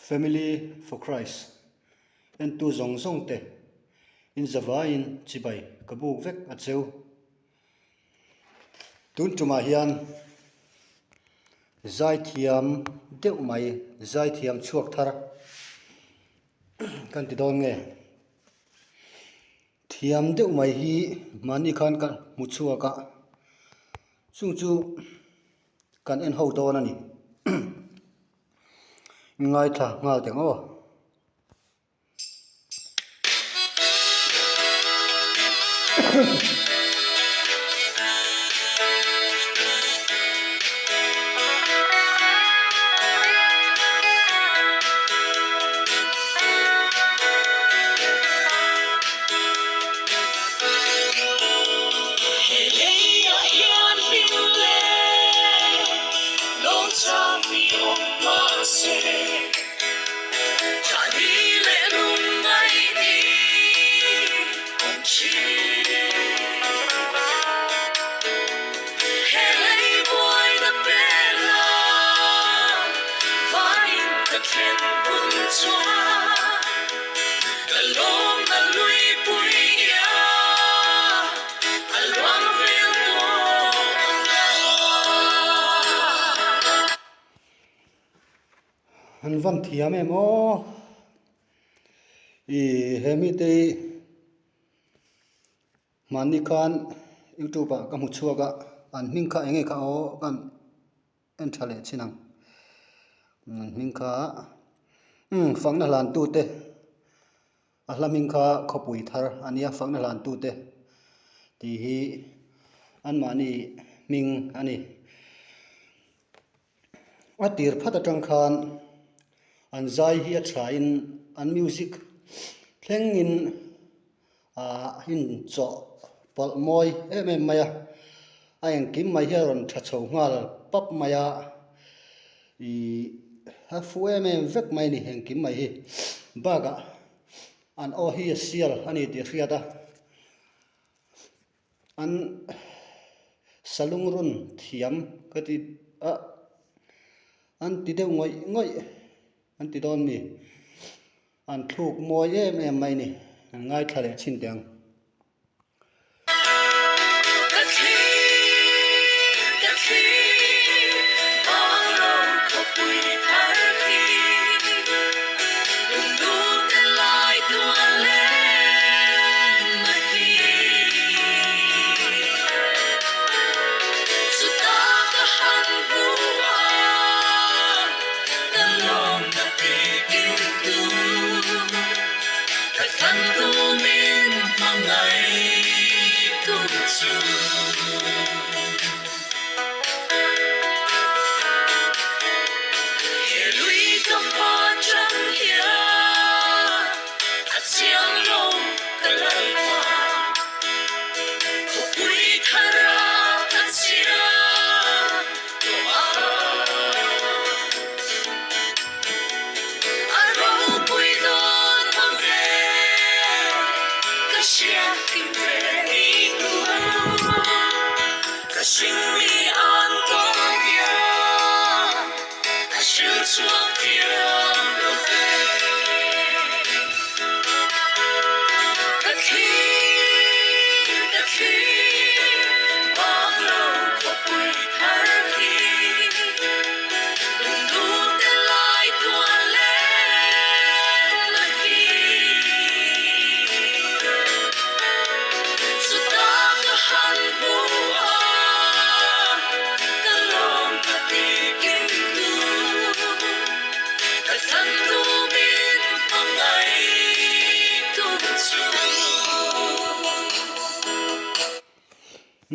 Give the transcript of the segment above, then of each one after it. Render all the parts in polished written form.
Family for Christ entu zawng zawng te in zavaiin chibai ka buk vek a cheu. Tun tumah hian zaithiam deuh mai zaithiam chhuak thar kan ti dawn nge? Thiam deuh mai hi mahni khan ka hmu chhuak a, chung chu kan en ho dawn a ni. Ngaithla nghal teh ang aw. An van thiam em aw ih he mite hi mahni khan youtube ah ka hmu chhuak a an hming kha eng nge kha aw ka en tha leh chin ang an hming kha umm fakna hlan tute a hla hming kha khawpui thar a nia fakna hlan tute tih hi anmahni hming a ni. A tir phat atang khan an zai hi a thain an music thlengin ahh inchawh pawlh mawi em em mai a, a engkim mai hi a rawn tha chho nghal pap mai a, ihh a fu em em vek mai a ni engkim mai hi bakah an aw hi a sial a ni tih a hriat a. An salungrun thiam ka ti a, an ti deuh ngawih ngawih an ti dawn mi? An thluk mawi em em mai ni, an ngaithla leh chhin teh ang.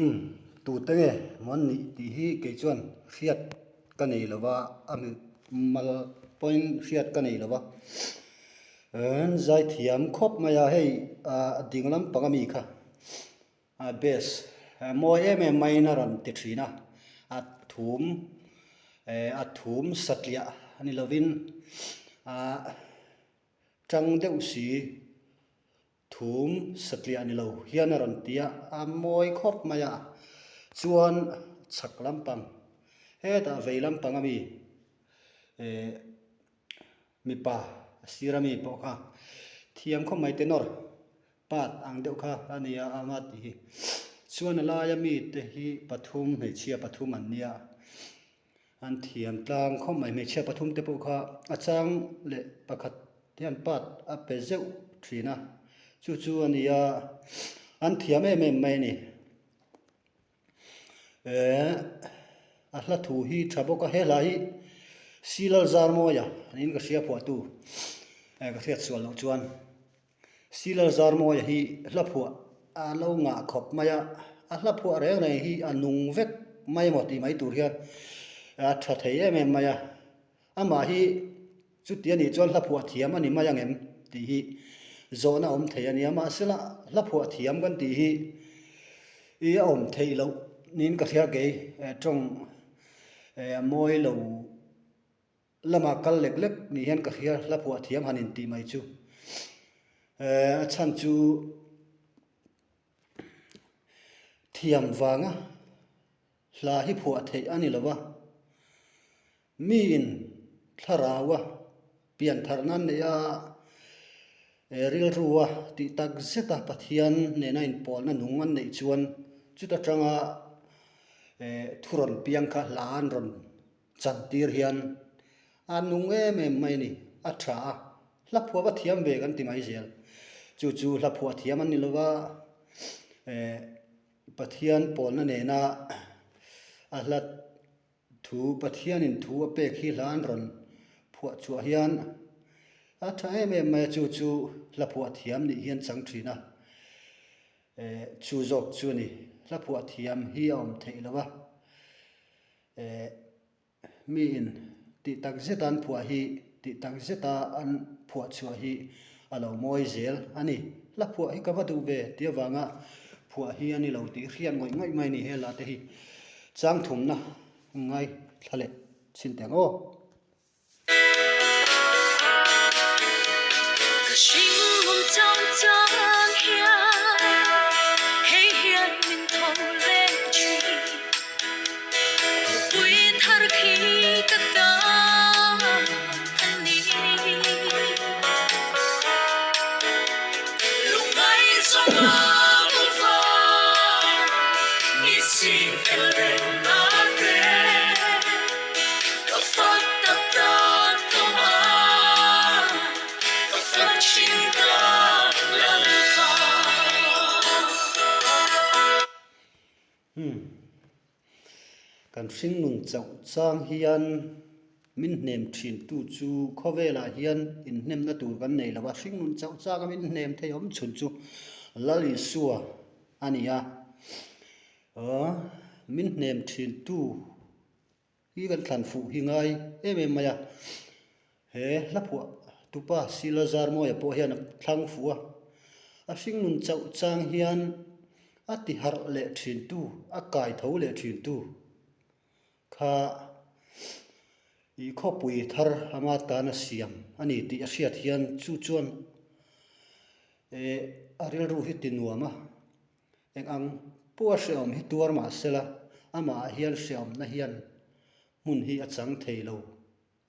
Umm tute nge maw an nih tih hi kei chuan hriat ka nei lo va a mal pawhin hriat ka nei lo va an zaithiam khawp mai a hei ah ding lampang ami kha. A bass mawi em em maiin a rawn ti thin a, a thum eh a thum satliah a ni lovin ah tang deuh si thum satliah ni lo hian a rawn ti a, a mawi khawp mai a, chuan chhak lampang hetah vei lampang ami eh. Mipa a sir ami pawh kha thiam khawp mai tenor part ang deuh kha a nia ama tih hi. Chuan a laia mite hi pathum hmeichhia pathum an nia an thiam tlang khawp mai hmeichhia pathum te pawh kha a chang leh pakhat hian part a pe zeuh thin a chu chu a nia an thiam em em mai a ni. Eeh a hla thu hi tha bawk a he hla hi Silal Zarmawia niin ka hria phuahtu eh ka hriat sual loh chuan Silal Zarmawia hi hla phuah a lo ngah khawp mai a a hla phuah reng reng hi a nung vek mai emaw tih mai tur hian a tha thei em em mai a amah hi Chuti a nih chuan hla phuah thiam a ni mai ang em tih hi zawhna awm thei a nia. Mahsela hla phuah thiam kan tih hi i a awm theih loh niin ka hria kei tawng a mawi lo lamah kal lek lek ni hian ka hria hla phuah thiam han intih mai chu. A chhan chu thiam vanga hla hi phuah theih a ni lo va. Miin thlaraua pian thar nan neih a, rilrua tih tak zeta Pathian nena inpawlna nung an neih chuan chuta tanga thu rawn piang kha hla an rawn chan tir hian a nung em em mai a ni, a tha a, hla phuah va thiam ve kan ti mai zel. Chu chu hla phuah thiam an ni lova, Pathian pawlna nena a hla Thu Pathianin thu a pek hi hla an rawn phuah chhuah hian a tha em em mai a, chu chu hla phuah thiam nih hian chang thin a, eh chu zawk chu a ni. Hla phuah thiam hi a awm theih lo a, eh miin tih tak zeta an phuah hi tih tak zeta an phuah chhuah hi a lo mawi zel a ni. Hla phuah hi ka va duh ve tih avanga phuah hi a ni lo tih hriat ngawih ngawih mai a ni he hla te hi. Chang thumna ngai thla leh chhin teh ang aw. Ka hringhum chang chang hian hei hian min tho leh thin. Khawpui thar khi ka tan a ni. Kan hringnun chauh chang hian min hnem thin tu chu khawvelah hian inhnemna tur kan nei lo a, hringnun chauh changa min hnem thei awm chhun chu Lal Isua a ni a, aw min hnem thin tu hi kan thlan fuh hi ngai em em mai a, he hla phuah tupa Sila Zarmawia pawh hian a thlang fuh a, a hringnun chauh chang hian a ti harh leh thin tu, a kai tho leh thin tu kha i khawpui thar ama tana siam a ni tih a hriat hian chu chuan eh a rilru hi ti nuam a, eng ang pawh a hrehawm hi tuar mah sela amah ah hian hrehawmna hian hmun hi a chang thei lo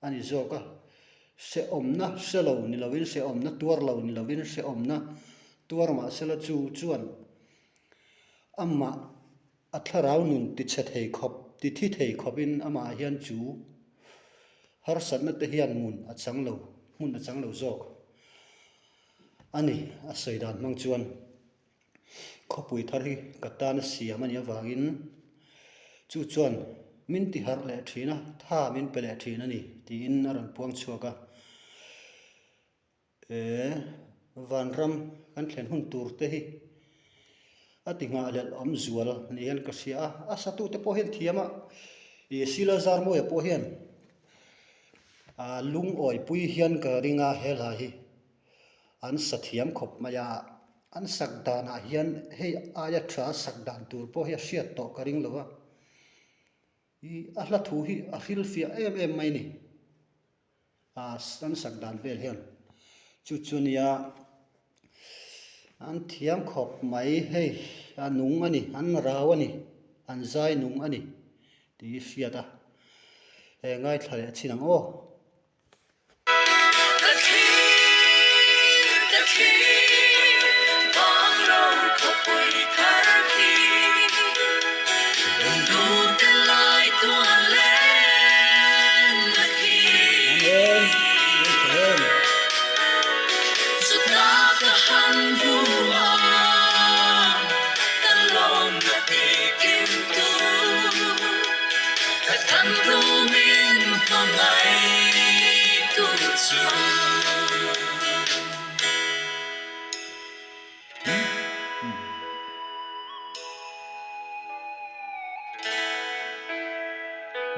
a ni zawk a, hrehawmna hre lo ni lovin hrehawmna tuar lo ni lovin hrehawmna tuar mah sela chu chuan amah a thlarau nun ti chhe thei khawp ti thi thei khawpin amah hian chu harsatna te hian hmun a chang lo hmun a chang lo zawk a ni a sawi dan hmang chuan. Khawpui thar hi ka tana siam a nih avangin chu chuan min ti harh leh thin a, tha min pe leh thin a ni tiin a rawn puang chhuak a. He vanram kan thlen hun tur te hi a ti nghahhlelh awm zual ni hian ka hria a, a satute pawh hian thiam a, ih Sila Zarmawia pawh hian ah lungawipui hian ka ring a he hla hi. An sa thiam khawp mai a, an sak danah hian hei aia tha sak dan tur pawh hi a hriat tawh ka ring lo va, ih a hla thu hi a hrilhfiah em em mai a ni, ah an sak dan vel hian chu chu nia an thiam khawp mai hei a nung a ni an rau a ni an zai nung a ni tih hi hriat a, he ngaithla leh chin ang aw. thlir banglo khawpui thar khi lungdute lai tuan lenna khi. Chuta ka han hmu a, ka lawmna ti kim tu. Ka than rumin hmangaih tu chu.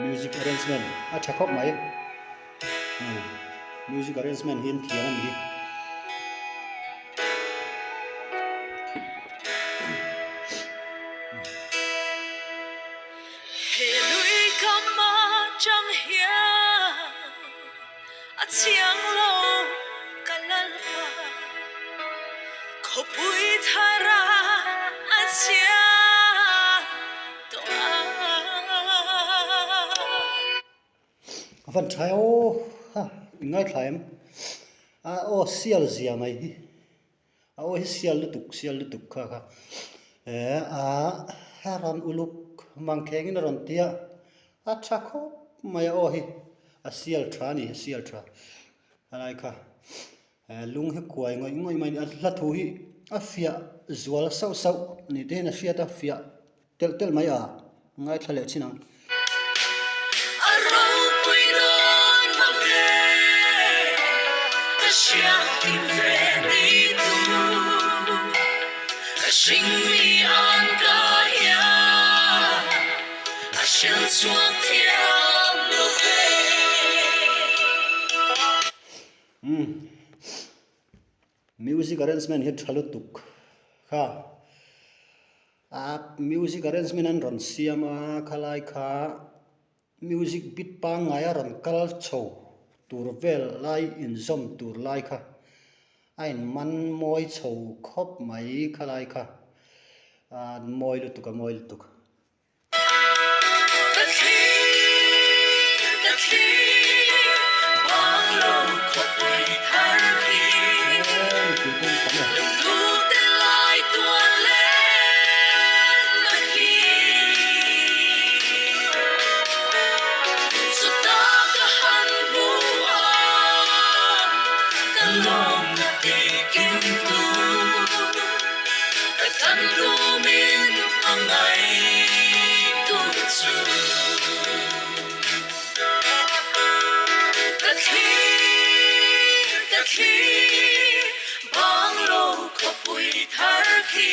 Music arrangement a tha khawp mai music arrangement hi an thiam a ni hi. He lui kam atang hian a chiang lo ka lalpa, khawpui thar a a chiang tawh a. A van tha aw ha i ngaithla em a aw sial zia mai hi. A aw hi sial lutuk sial lutuk kha kha eh a a rawn uluk mangkheng in a rawn ti a a tha khawp mai a aw hi a sial tha a ni a sial tha a lai kha eh lung hi kuai ngawih ngawih mai a ni a hla thu hi a fiah zual sauh sauh ni te hian a hriat a fiah Telh telh mai a, ngaithla leh chin ang. A ropui dawn mang e, ka hriat kim ve ni tu. Ka hring mi an ka hian a hril chhuak thiam lo ve. Umm music arrangement hi tha lutuk kha. A music arrangement an rawn siam a khalai kha music bit pangngai a rawn kal chho tur vel lai inzawm tur lai kha a in man mawi chho khawp mai khalai kha a mawi lutuk a mawi lutuk. Ka thlir ka thlir banglo khawpui thar khi lungdute lai tuan lenna khi chuta ka han hmu a ka lawmna ti kim tu. Ka than rumin a ngaih tu chu Ka thlir, ka thlir banglo khawpui thar khi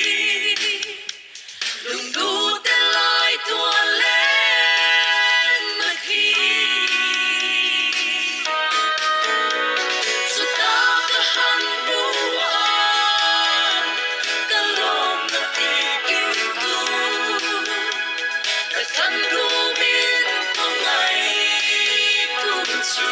Lungdute lai tuan lenna khi Chuta ka han hmu a, ka lawmna ti kim tu. Ka than rumin hmangaih tu chu.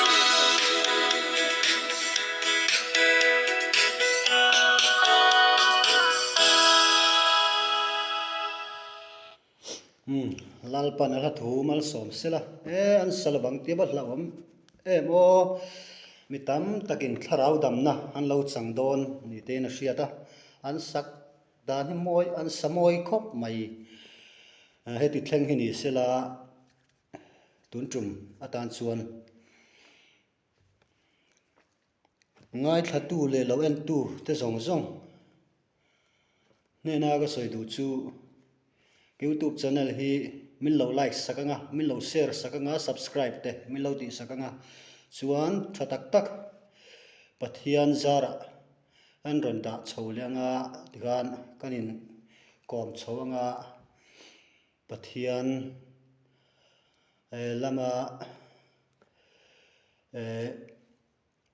Umm Lalpan a hla thu malsawm sela e an sa lovang tia va hlauhawm em aw mi tam takin thlarau damna an lo chang dawn ni tein a hriat a an sak dan hi mawi an sa mawi khawp mai heti thleng hi ni sela tun tum atan chuan Ngaithlatu leh lo entu te zawng zawng hnena ka sawi duh chu youtube channel hi min lo like sak anga min lo share sak anga subscribe te min lo tih sak anga chuan tha tak tak Pathian zarah an rawn dah chho leh anga tikhan kan in kawm chho anga Pathian lama eh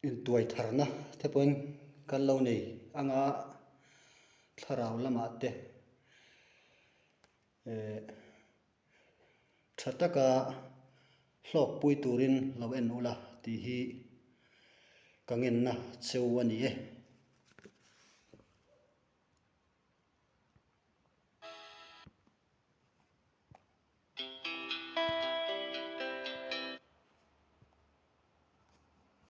intuai tharna te pawhin kan lo nei anga thlarau lamah te eh tha taka hlawkpui turin lo en ula tih hi ka ngenna cheu a ni e.